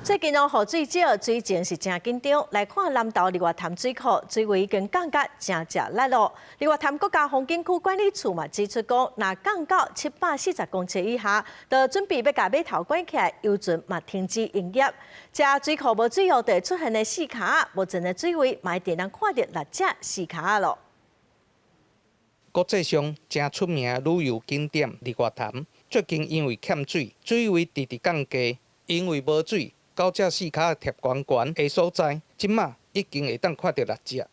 最近哦，雨水少，水情是誠緊張。來看南投日月潭水庫，水位已經降甲誠食力咯。日月潭國家風景區管理處嘛指出講，若降到740公尺以下，就準備欲共碼頭關起來，遊船嘛停止營業。這水庫無水後，就會出現的四跤仔，目前的水位嘛一定通看著六隻四跤仔咯。國際上誠出名旅遊景點日月潭，最近因為欠水，水位直直降低，因為無水。九隻四跤仔疊懸懸的所在，這馬已經會當看著六隻。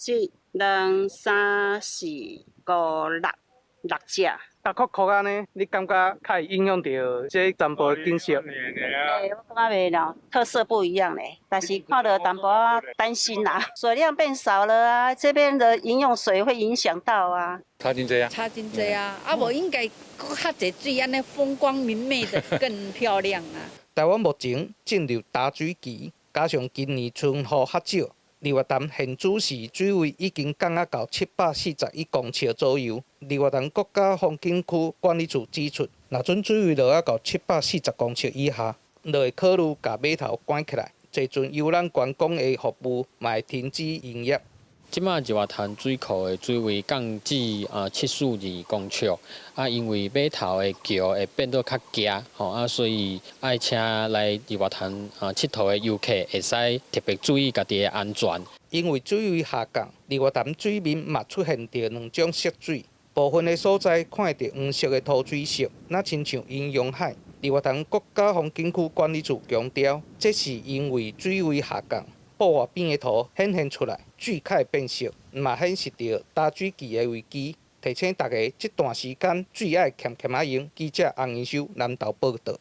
一、兩、三、四、五、六，六隻。逐箍箍按呢，你感覺較會影響著這全部的景色？欸，我感覺袂咯，特色不一樣咧。但是看著淡薄仔擔心啦，水量變少了啊，這邊的飲用水會影響到啊。差真濟啊！差真濟啊！啊無應該閣較濟水，按呢風光明媚的更漂亮啊！台灣目前進入乾水期，加上今年春雨較少，日月潭現此時水位已經降啊到741公尺左右。日月潭國家風景區管理處指出，若準水位落啊到740公尺以下，就會考慮共碼頭關起來，濟陣遊覽觀光的服務嘛會停止營業。這馬日月潭水庫的水位降至742公尺，啊，因為碼頭的橋會變做較狹，吼啊，所以愛請來日月潭𨑨迌的遊客會使特別注意家己的安全。因為水位下降，日月潭水面嘛出現著兩種色水，部分的所在看會著黃色的塗水色，若親像陰陽海。日月潭國家風景區管理處強調，這是因為水位下降，瀑外邊的塗顯現出來，水較會變色，嘛顯示著乾水期的危機，提醒大家這段時間水愛儉儉仔用。記者洪仁修南投報導。